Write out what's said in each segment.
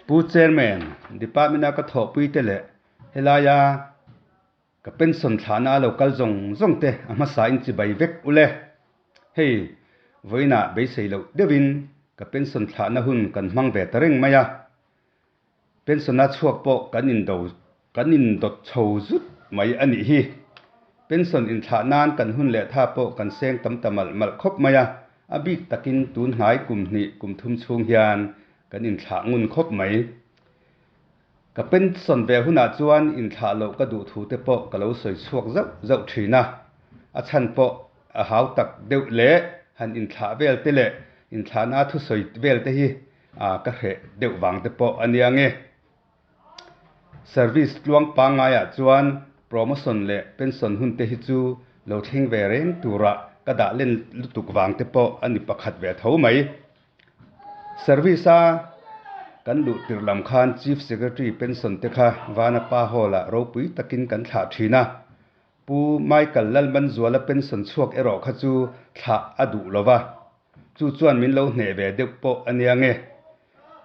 Pu Chairman, Department-a ka thawhpuite leh helaia ka pension thlahna a lo kal zawng zawng te a hmasa in chibai vek u le. Hei, vawiinah beisei loh deuhin ka pension thlahna hun kan hmang ve ta reng mai a. Pension-a chhuak pawh kan indo kan indawt chho zut mai a nih hi. Pension inthlah nan kan hun leh tha pawh kan seng tam ta malh malh khawp mai a, a bik takin tun hnai kum hnih kum thum chhung hian kan inthlah ngun khawp mai. Ka pension ve hunah chuan inthlah loh ka duh thu te pawh ka lo sawi chhuak zauh zauh thin a, a chhan pawh a hau tak deuh leh han inthlah vel te leh inthlahna thusawi vel te hi A ka hreh deuh vang te pawh a nia nge. Service tluang pangngaiah chuan promotion leh pension hun te hi chu lo thleng ve reng turah ka dah len lutuk vang te pawh a ni pakhat ve tho mai. Service a kan luh tirh lam khan Chief Secretary pension te kha Vanapa Hall-ah ropui takin kan thlah thin a. Pu Michael Lalmanzuala pension chhuak erawh kha chu thlah a duh lo va. Chu chuan min lo hneh ve deuh pawh a nia nge.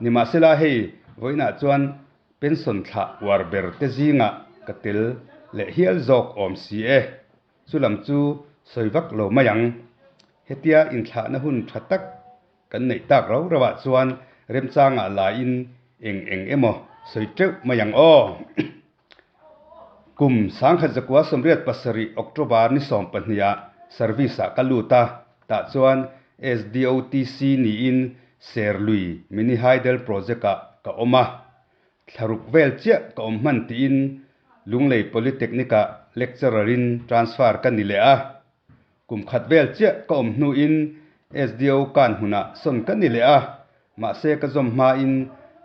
Nimahsela hei vawiinah chuan pension thlah uar ber te zingah ka tel leh hial zawk awm si e. Chu lam chu sawi vak lo mai ang. Hetia inthlahna hun tha tak kan neih tak rau rauah chuan remchangah laiin eng eng emaw sawi teuh mai ang aw. Kum 1987 October ni 12-ah service-ah ka lut a, tah chuan SDOTC niin Serlui Mini Hydel Project-ah ka awm a. Thlaruk vel chiah ka awm hman tiin Lunglei Polytechnic-ah lecturer-in transfer ka ni leh a. Kum khat vel chiah ka awm hnuin SDO kan hmunah sawn ka ni leh a, mahse ka zawm hmain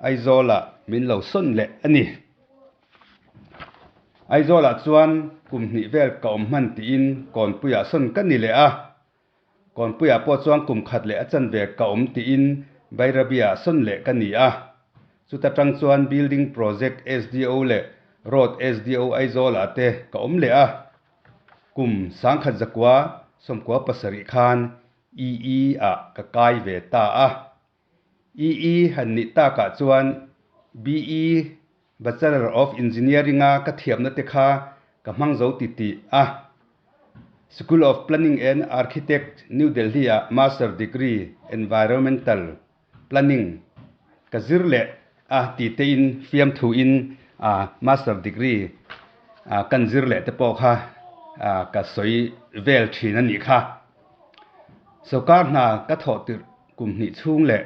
Aizawlah min lo sawn leh a ni. Aizawlah chuan kum hnih vel ka awm hman tiin Kawnpuiah sawn ka ni leh a, Kawnpuiah pawh chuan kum khat leh a chanve ka awm tiin Bairabiah sawn leh ka ni a. Chuta tang chuan Building Project SDO leh Road SDO Aizawlah te ka awm leh a. Kum 1997 khan EE ah ka kai ve ta a. EE han nih takah chuan BE, Bachelor of Engineering a ka thiamna te kha ka hmang zo ti tih a. School of Planning and Architect, New Delhi ah Master Degree, Environmental Planning, ka zir leh a ti tein fiamthu in Master Degree kan zir leh te pawh kha ka sawi vel thin a nih kha. Sawrkar hna ka thawh tirh kum hnih chhung leh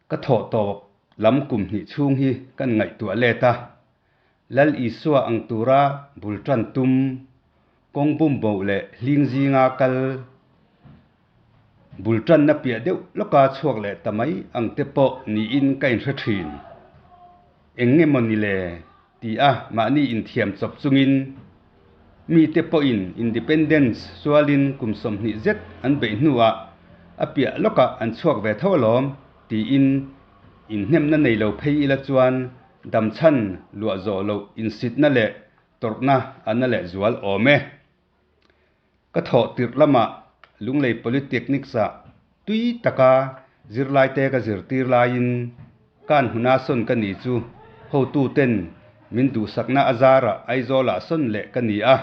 ka thawh tawp lam kum hnih chhung hi kan ngaihtuah let a, Lal Isua ang tura bul tan tum, kawng bum boh leh hling zinga kal bul tanna piah deuh lawka chhuak leh ta mai ang te pawh niin ka inhre thin. Eng nge maw ni le? Ti a mahni inthiam chawp chungin mite pawhin Independence sualin kum 20 zet an beih hnuah a piah lawkah an chhuak ve tho alawm tiin inhnemna nei lo phei ila chuan damchhan luah zawh loh insitna leh tawrhna a na lehzual awm e. Ka thawh tirh lamah Lunglei Polytechnics-ah tui taka zirlaite ka zirtir laiin kan hmuna sawn ka ni chu hotuten min duhsakna a zarah Aizawlah sawn leh ka ni a.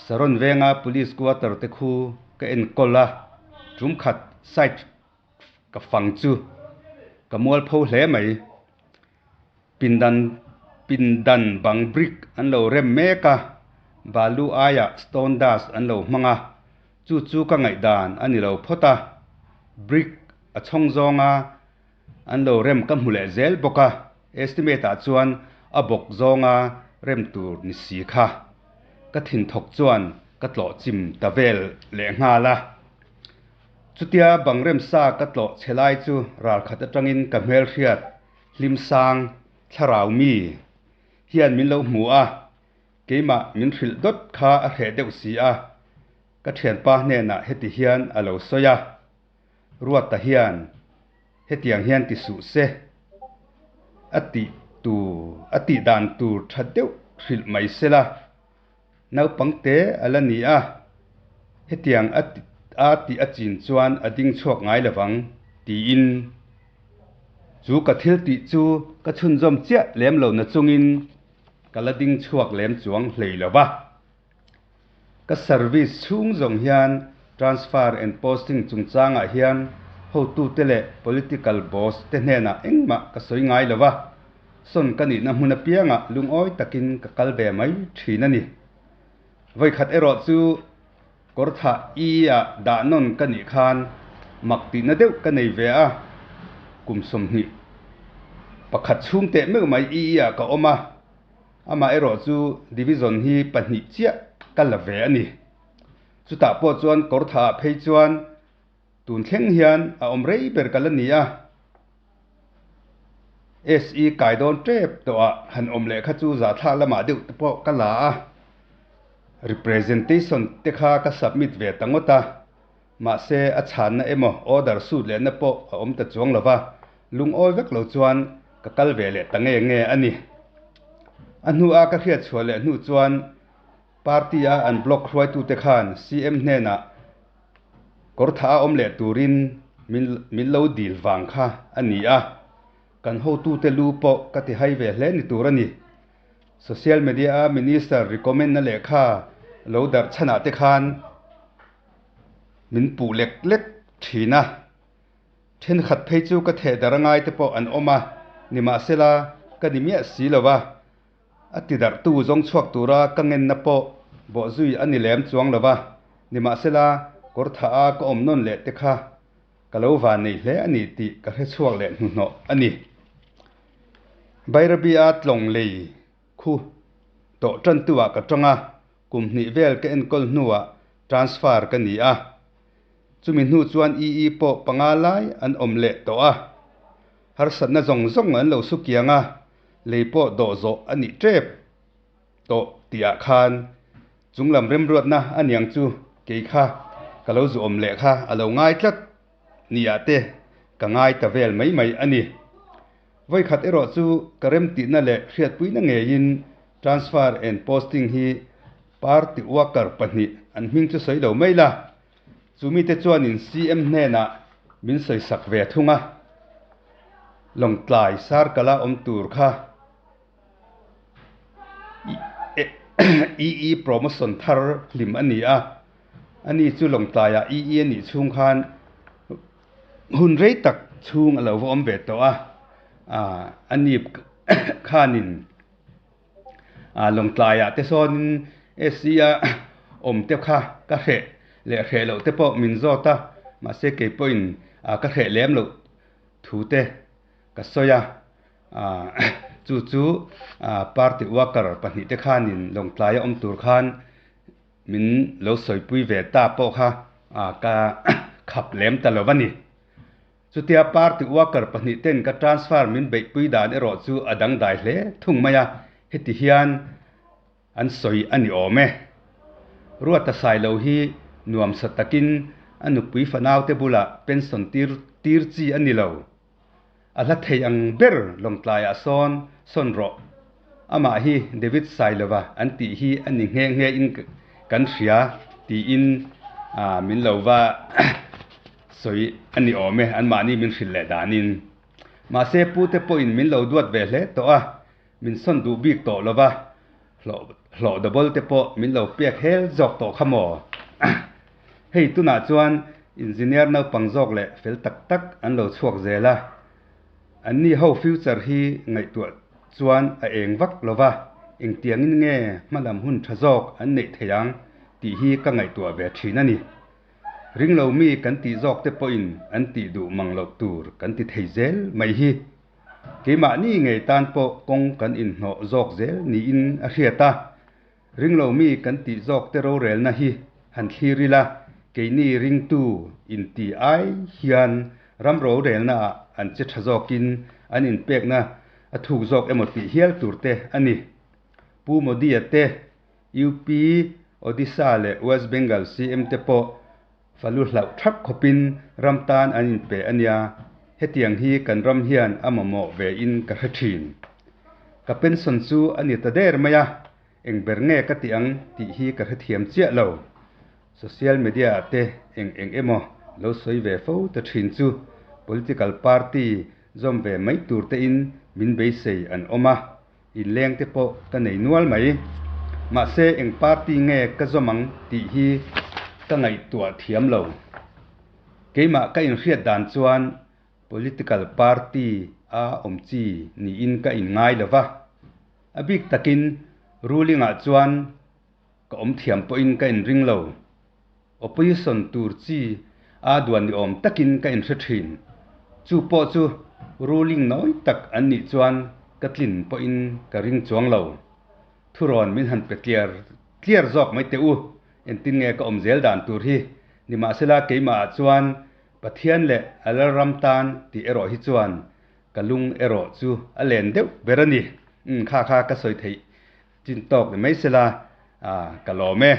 Saron venga Police Quarter te khu ka enkawl a, tum khat site ka fang chu ka mualpho hle mai. Pindan pindan bang brick an lo rem mek a, balu aiah stone dust an lo hmang a, chu chu ka ngaihdan a ni lo phawt a, brick a chhawng zawnga an lo rem ka hmu leh zel bawk a, estimate ah chuan a bawk zawnga rem tur ni si kha ka thinthawk chuan ka tlawh chim ta vel leh nghal a. Chutia bang remsa ka tlawh chhe lai chu ralkhat atangin ka hmelhriat hlimsang thlarau mi hian min lo hmu a, keimah min hrilh dawt kha a hreh deuh si a, ka thianpa hnenah heti hian a lo sawi a, Ruata hian hetiang hian ti suh se, a tih tur a tih dan tur tha deuh hrilh mai sela. Naupangte a la ni a, hetiang a a tih a chin chuan a ding chhuak ngai lovang, tiin. Chu ka thil tih chu ka chhunzawm chiah lem lo na chungin ka la ding chhuak lem chuang hlei lo va. Ka service chhung zawng hian transfer and posting chungchangah hian hotute leh political boss te hnenah engmah ka sawi ngai lo va, sawn ka nihna hmun apiangah lungawi takin ka kal ve mai thin a ni. Vawikhat erawh chu Kawrthah I-ah dah nawn ka nih khan mak tihna deuh ka nei ve a, kum 21 chhung teh meuh mai I-ah ka awm a, amah erawh chu division hi pahnih chiah ka la ve a ni. Chutah pawh chuan Kawrthah-ah phei chuan tun thleng hian a awm rei ber ka la ni a, SE kai dawn tep tawhah han awm leh kha chu zahthlak lamah deuh te pawh ka la a. Representation te kha ka submit ve ta ngawt a, mahse a chhanna emaw order sut lehna pawh a awm ta chuang lo va, lungawi vek lo chuan ka kal ve leh ta nge nge a ni. A hnua ka hriat chhuah leh hnu chuan party a an block hruaitute khan CM hnenah kawrtha a awm leh turin min lo dil vang kha a ni a, kan hotute lu pawh ka ti hai ve hle ni tur a ni. Social media a minister recommend na lehkha lo darh chhanah te khan min puh lek lek thin a, thenkhat phei chu ka theh darh angai te pawh an awm a, nimahsela ka ni miah si lo va, a ti darh tu zawng chhuak tura ka ngenna pawh bawhzui a ni lem chuang lo va, nimahsela kawr thah a ka awm nawn leh te kha ka lo van nei hle a ni tih ka hre chhuak leh hnuhnawh a ni. Bairabi-a tlawng lei khu tawh tantu-ah ka tawng a, kum hnih vel ka enkawl hnuah transfer ka ni a. Chumi hnu chuan EE pawh panga lai an awm leh tawh a. Harsatna zawng zawng an lo su kiang a, lei pawh dawh zawh a nih tep tawh tihah khan chunglam remruatna a niang chu kei kha ka lo zu awm leh kha a lo ngai tlat. Nia te ka ngai ta vel mai mai a ni. Vawikhat erawh chu ka remtihna leh hriatpuina ngeiin transfer and posting hi party worker pahnih an hming chu sawi lo mai la, chu mite chuanin CM hnenah min sawisak ve thung a, Lawngtlai Sarkala awm tur kha EE promotion thar hlim a ni a, ani chu Lawngtlaiah EE a nih chhung khan hun rei tak chhung a lo va awm ve tawh a, ani khanin Lawngtlaiah te sawnin SC a awm te kha ka hreh leh hreh loh te pawh min zawt a, mahse kei pawhin ka hreh lem loh thu te ka sawi a. Chu chu party worker pahnih te khanin Lawngtlai a awm tur khan min lo sawipui ve ta pawh kha ka khap lem ta lo a ni. Chutia party worker pahnih ten ka transfer min beihpui dan erawh chu a dangdai hle thung mai a, heti hian an sawi a ni awm e. Ruata Sailo hi nuamsa takin a nupui fanaute bulah pension tir tir chi a ni lo. A hla thei ang ber Lawngtlaiah sawn sawn rawh. Amah hi David Sailova an tih hi a ni nghe nghe in kan hria tiin min lo va sawi a ni awm e, anmahni min hrilh leh danin. Mahse pute pawhin min lo duat ve hle tawh a, min sawn duh bik tawh lo va, hlawh double te pawh min lo pek hel zawk tawh kha maw? Hei tunah chuan engineer naupang zawk leh fel tak tak an lo chhuak zel a, anni ho future hi ngaihtuah chuan a eng vak lo va, engtiangin nge hmalam hun tha zawk an neih thei ang tih hi ka ngaihtuah ve thin a ni. Ringlo mi kan tih zawk te pawhin an tih duh mang loh tur kan ti thei zel mai hi. Keimahni ngei tan pawh kawng kan inhnawh zawk zel niin a hriat a. Ringlo mi kan tih zawk te rorelna hi han thlir ila, keini ringtu inti ai hian ram rorelna ah an che tha zawkin an inpekna a thuk zawk emaw tih hial tur te a ni. Pu Modi-a te, UP, Odisha leh West Bengal CM te pawh Falu hlauh thap khawpin ram tan an inpe a nia, hetiang hi kan ram hian a mamawh ve in ka hre thin. Ka pension chu a ni ta der mai a, eng ber nge ka tih ang tih hi ka hrethiam chiah lo. Social media ah te eng eng emaw lo sawi ve fo ta thin chu political party. zawm ve mai tur tein min beisei an awm a, inleng te pawh ka nei nual mai. Mahse eng party nge ka zawm ang tih hi ka ngaihtuah thiam lo. Keimah ka inhriat dan chuan political party a awm chi niin ka inngai lo va, a bik takin ruling ah chuan ka awm thiam pawhin ka inring lo. Opposition tur chi a duan ni awm takin ka inhre thin. Chu pawh chu ruling nawi tak an nih chuan ka tlin pawhin ka ring chuang lo. Thurawn min han pe tliar tliar zawk mai teh u, engtin nge ka awm zel dan tur hi? Nimahsela keimahah chuan Pathian leh a Lalram tan tih erawh hi chuan ka lung erawh chu a len deuh ber a ni. Umm kha kha ka sawi theih chin tawk ni mai sela, ka lawm e.